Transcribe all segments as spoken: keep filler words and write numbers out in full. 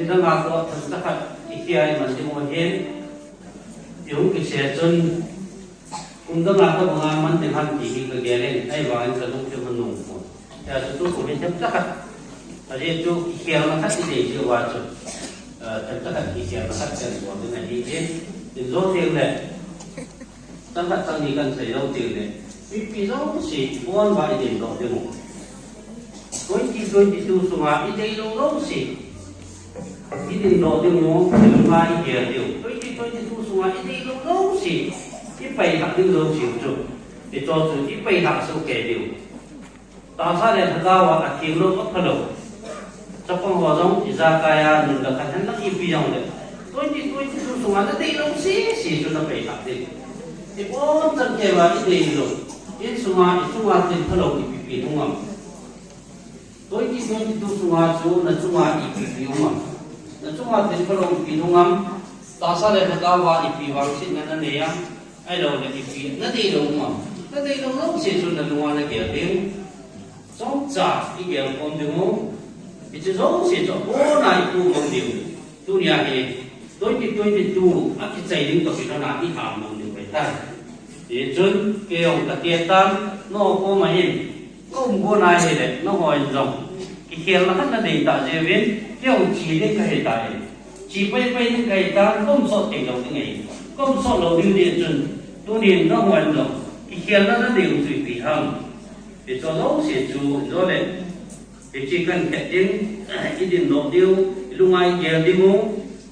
Dang a ko themcha khat i kiai man ding u ahin, i hung kisei chun, kum dang a ka bang a man ding ham ti hi ka gel in, ahivangin ka lungthim a nung pon. Hijeh chun tu kum hi themcha khat, ajeh chu kikhelna khat i nei jeh uva chu, eh, themcha khat kikhelna khat kan bol ding ahi in, tin jo teng le. Chang khat chang ni kan sei lou teng le, mipi jouse, i pon uva i ding doh ding u. Twenty twenty-two sunga i dei lou jouse, i ding doh ding u, i lunga i gel ding u. Twenty twenty-two sunga i dei lou jouse, i paithah ding jouse u chu, i cho chu, i paithah soh kei ding u. Tahsa le lhagao a, atheng lou, apha lou. Chapang ho jong ijakai a nun le khat hen lang ipi jong le, twenty twenty-two sunga nadei lou sese chu napaithah ding. Ibon chan keiva idei lou, insunga, ichunga thil phalou ipi pi hung am? Twenty twenty-two sunga chu nachunga ipi pi hung am? Nachunga thil phalou ipi hung am? Tahsa le lhagao a ipi vangsetna nanei am? Ahilouleh ipi, nadei lou um am? Nadei lou jouse chu nalunga nagel ding. Chomcha igel khom ding u. Hiche jouse chu abona ipoh mang diu. Tunia hi twenty twenty-two akichai ding toh kilhona ihal mang diu ahitai. Hichun kei jong kati tan, nangho koma hin kaum got nahile, nanghon jong kikhelna khat nadei tah jeh uvin, kei jong che ding kahi tai. Che paipai ding kahi tan, kaum sot thei lou ding ahi. Kaum sot lou ding ding chun, tunin nangho in jong kikhelna nadei u chu ipi ham? Hiche jouse chu, jole, hiche kan khet ding, idin doh diu, ilunga igel ding u,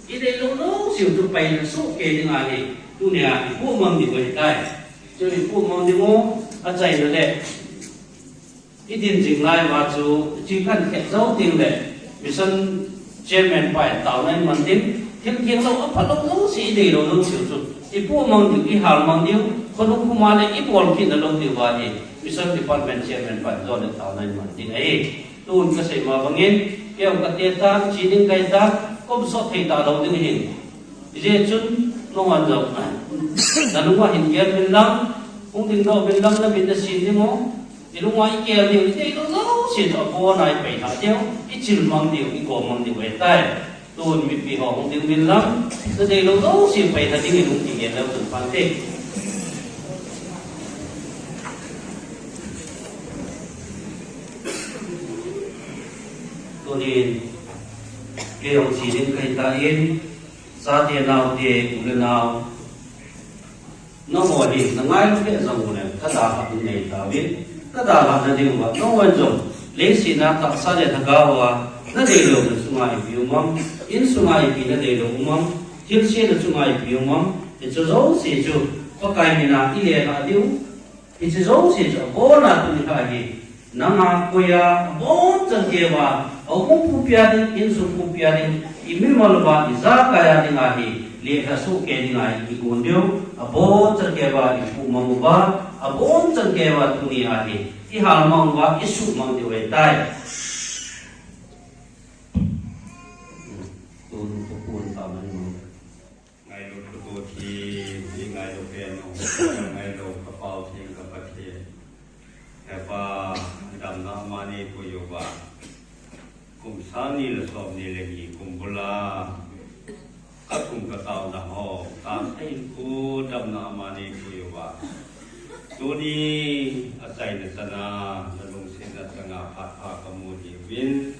idei lou jouse u chu paithah soh kei ding ahi, tunia ipoh mang diu ahitai. Chu ipoh mang ding u, achaina le, idin jing lai uva chu, hiche kan khet jou teng le, mission chairman pa in taona iman ding, thil theng lou, apha lou jouse, idei lou jouse u chu ipoh mang diu, ihal mang diu, khonung khoma le ibol kit na lou diu ahi, mission department chairman pa in jong le taona iman ding ahi. Tun kasei ma bangin, kei jong kati tan, che ding kahi tan, kaum sot thei talou ding ahin. Hijeh chun, nangho jong, nalunga hin gel uvin lang, hung ding doh uvin lang, namit nasin ding u, ilunga igel diu, idei lou jouse chu abona ipaithah diu, ichil mang diu, igom mang diu ahitai. Tun mipi ho hung ding uvin lang, nadei lou jouse paithah dingin hung kigel leu chun phante. Tunin, kei jong che ding kahi tan, chate naote, u le nao, nangho hi nangailu lheh jong uleh, kadalhah ding nei tauvin, kadalhah na ding uva, nangho jong, leiset a tahsa le lhagao a, nadei lou nachunga ipi um am, insunga ipi nadei lou um am, thilse nachunga ipi um am, hiche jouse chu, Pakai mina ilelhah diu, hiche jouse chu abona tuni lha hi, nanga koiya, abonchan keiva, houbung pumpi a ding, insung pumpi a ding, imimal uva, ijakai a dinga hi, lelhah soh kei dinga hi, igon diu, abonchan keiva, ipoh mang uva, abonchan keiva, tunia hi, ihal mang uva, isuh mang diu ahitai. Tun, tun, tun, tun, tun. Ngailut ka Pathen, ngailut ka Pathen, ngailut ka Pathen. He Pa, damna ama neipui uva, kum sang ni le som ni le ni kum bula kathum kataona ho, tahsa hinkho damna ama neipui uva, tuni achaina chana, nalungsetna chana phat pha kamu diuvin,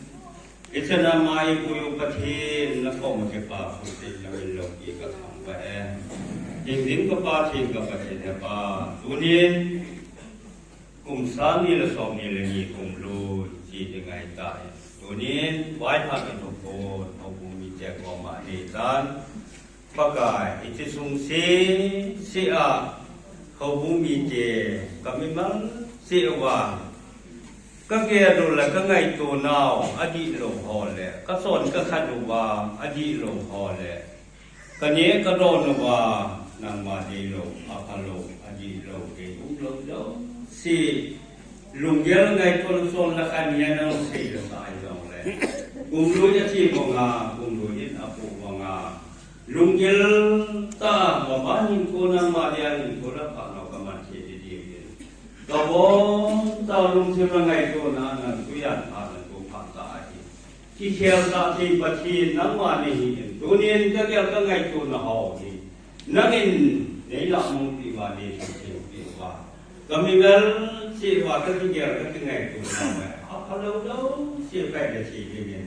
Ichan ama eipui u Pathen, nakoma kipa phatthei namin loupi kathangvah e. Hingjing ka Pathen, ka Pathen, he Pa, tunin kum sang ni le som ni le ni kum lui che ding ahitai. Tunin vaiphat kitoh pon, houbung mite koma neitan, Pakai, hiche sung sese a, houbung mite, kamimal seh uva, kagel u le kangaito nau adihlou ho le, kachon kakhat uva adihlou ho le, kaneh kadon uva, nangma deilou, aphalou, adihlou, deium lou jouse, lunggel ngaito le chonna khat nia nang seilou ta hijongle, kum lui ache banga, kum lui in apoh banga, Lunggel tah a, mama hinkho nangma dia hinkho le phatnau kaman thei ding dingin. Kabon tah lungthim le ngaitona nang tujan pha nang kou phat ta ahi. Ikhel tah thei Pathen nangma nahi in, tunin kagel kangaito nau hi nangin neilah mong pi uva, neisei pi uva, kamimel cheh uva kakigel kakingaito nau hi aphalou lou cheh kahi le cheh dingin,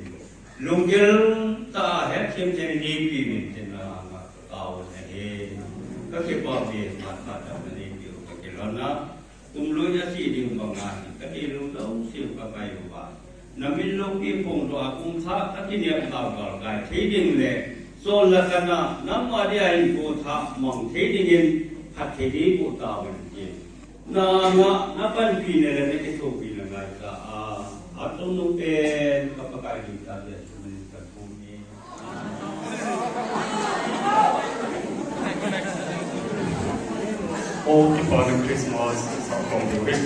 lunggel tah a hethem cheh in neipi uvin tin nanga kataona ahi. Kakipah uve, phat phatah a neipi u kakilhon a. Kum lui a si ding banga hi, kadei lou lou seh u kangai uva. Namin loupi phongdoh a kum thah kakinep tauva galkai thei ding le, chonna kana, nangma dia hinkho thah mang thei dingin, phatthei nei boh tauvin tin. Nanga, napanpina le nakithopi na ngaichat a, achungnung pen ka Pakai ding tah le, sunin kathum e. All Kipana Christmas, South Bombay.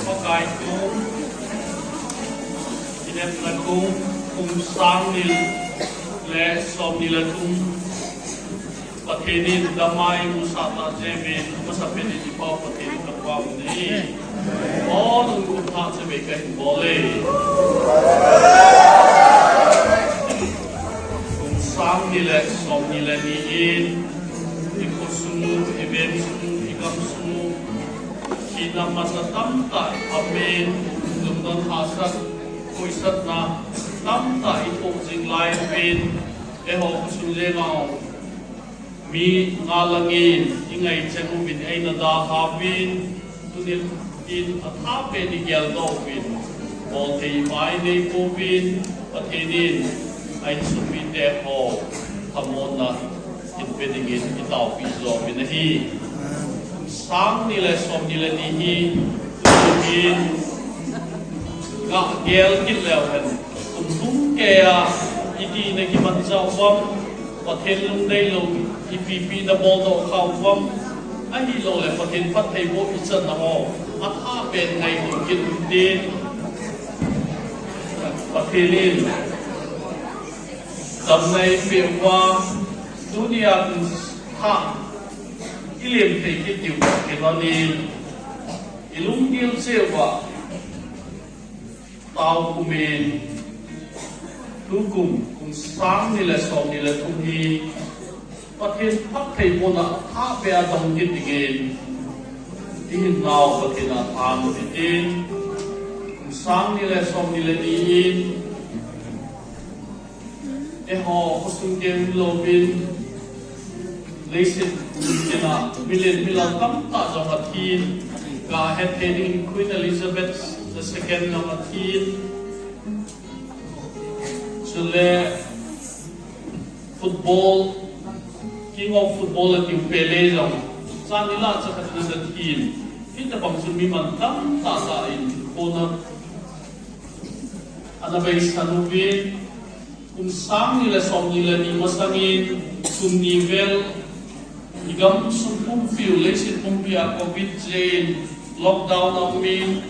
Pakai thu, i nepna kum, kum sang ni le som ni le thum, Pathen in damna eimusah tah jeh uvin, amasapen in i Pa Pathen in ka pao nahi. Bol un kum thah chavei kahin bol e. Kum sang ni le som ni le ni in, i khosung u, i veng sung u, i gamsung u, thina manna tamtah i pang in, lungdon hahsat, koisatna tamtah i thoh jing lai uvin, eiho khosung lenga mi nga lang in i ngaichang uvin, eina dalha uvin, tuni in athapen i geldoh uvin, bolthei ima i nei pouvin, Pathen in a insung mite ho thamuanna hin pe dingin i taopi jo uvin ahi. Sang ni le som ni le ni hi, tuni in gah gel kit leu hen, kum thum kei a, iti na kiman jao uvam, Pathen lungdei lou, ipi ipi nabol doh khah uvem, ahilouleh Pathen phattheiboh ichan nahou, athah pen ngaito kit un tin. Pathen in damna eipeh uva, tunia thah ilem thei kit diu Pathen in, ilunggel cheh uva, tao kumin, tukum, kum sang ni le som ni le thum hi, Pathen phattheibohna athah beh a dong kit dingin, ihin nau Pathen a than u hitin, kum sang ni le som ni le ni in, eiho khosung keu louvin, leiset tina milen milal tamtah jong athin, kahet thei ding Queen Elizabeth the second jong athin, chule football, King of Football atiu Pele jong, chan ni la cha khat na athin, hitabang chu mi man tamtah tah in, khona ana beisan uvin, kum sang ni le som ni le ni masangin, kum ni vel, igamsung pumpi u, leiset pumpi a Covid jeh in, lockdown a umin,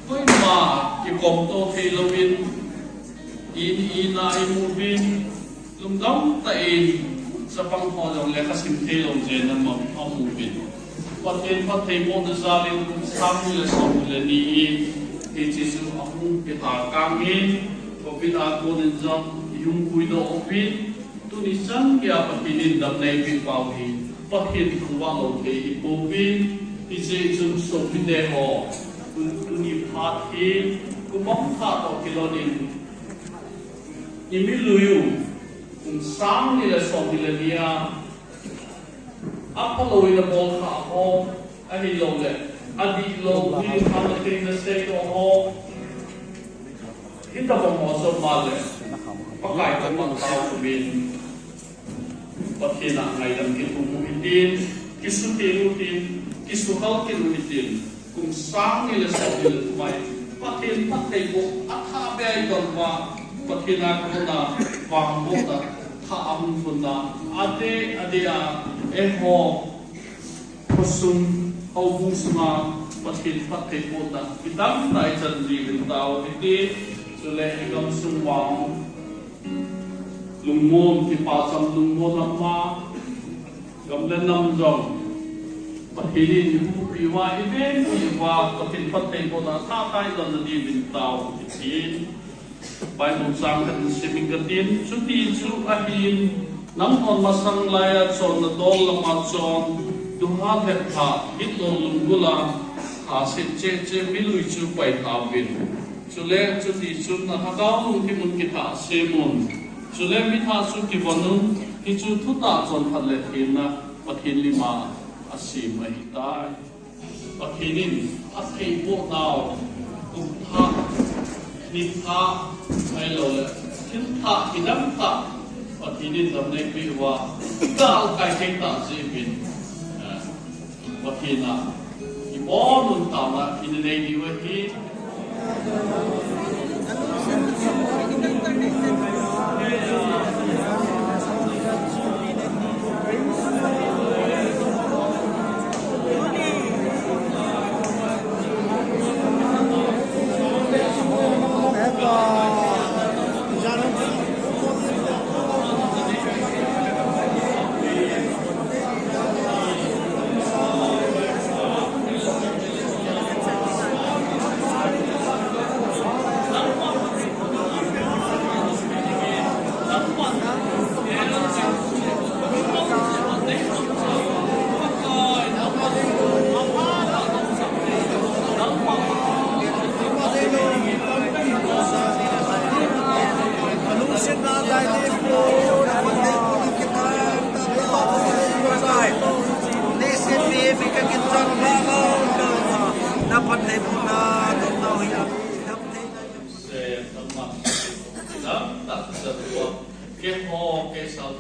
koima kikom to thei louvin, in, in a imu uvin, lungdam tah in, chapang ho jong lekha sim thei lou jeh in amu, amu uvin. Pathen phattheibohna jal in kum sang ni le som ni le ni in, hiche chu ahung kitha kang in, Covid a kon in jong ihung puidoh uvin, tuni chan geiya Pathen in damna eipeh pau hi, Pathen thangvah lou thei ipouvin, hiche chun sopite ho, tun, tuni phat hi, kum bang thah toh kilhon in, imilui u, kum sang ni le som ni le ni a, aphalou in abol khah ho, ahilouleh, adihlou hi, hana thei na sei ho, hitabang ho chu male, Pakai toh pang tao kumin, Pathen a ngaidam kit u hitin, kisuteng u hitin, kisuhal kit u hitin, kum sang ni le som ni le thum a, Pathen phattheiboh athah beh a idon uva, Pathen a kona vangbohna thah ahung lhunna, adeh, adeh a, eiho khosung, houbung sunga, Pathen phattheibohna kidang tah ichan jiuvin tao hite, chule igamsung vang lungmon, kipah chang lungmon ama, gam le nam jong Pathen in eihuhpi uva, eivenpi uva, Pathen phattheibohna athah tah a idon nadiuvin tao hitin. Bible chang khat in sim inge katin, chuti chu ahin, nanghon masang laiya chonna dol lama chon, tuha lhep tha, hitlou lunggul a, tha set cheh cheh milui chu paitha uvin. Chule chuti chun nalhagao lungthim un kithah sem un. Chule mithah chu kivon un, hichu thutah chonphat le thina Pathen lima asem ahitai. Pathen in atheiboh nau, kum thah, ni thah, ahilouleh thil thah kidang tah, Pathen in damna eipeh uva, igalkai thei tah jeh uvin, eh, Pathen a ibonun taona inei diu ahi. Keiho, keisal,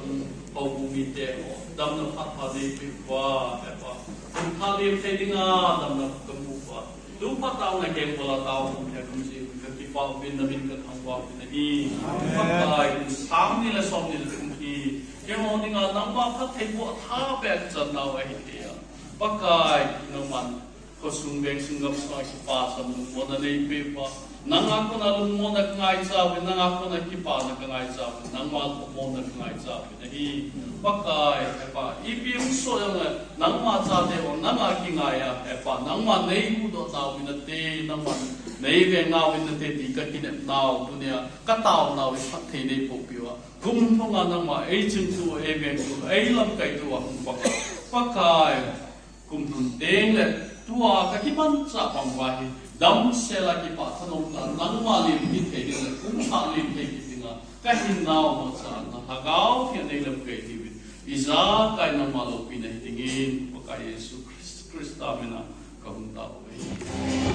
houbung mite ho, damna phatpha neipeh uva, Hepa. Kum thah lem thei dinga damna kamu uva, tu phat a nakeng bol a tao hung lheh kum jeh in kakipah uvin, namin kathangvah uvin ahi. Pakai, kum sang ni le som ni le thum hi Keiho dinga nangma phattheiboh thabeh chan nau ahi tia. Pakai, nangman khosung vengsung gamsunga kipah cham lungmonna neipeh uva, nanga kona lungmonna kangaicha uvin, nanga kona kipana kangaicha uvin, nangma lungmonna kangaicha uvin ahi. Pakai, Hepa, ipi hung soh jongle nangma chate ho nanga kingaiya, Hepa, nangma neihuhdoh nau vinate, nangma neiveng nau vinate ti kakinep nau, tunia katao nau hi phatthei neipoh peh uva, kum thuma nangma eichingtu, eivengtu, eilamkaitu a hung Pakai. Pakai, kum thum tengle tua kakimanchah bang uva hi damsel a kipah thanom tah, nangma lim kit thei ding le kum thah lim thei kit dinga kahinnau mangchan Lhagao Theng in neilamkai diuvin, ijakai nangma loupina hidingin Pakai Jesu Christ, Christa mina kahung tao uve.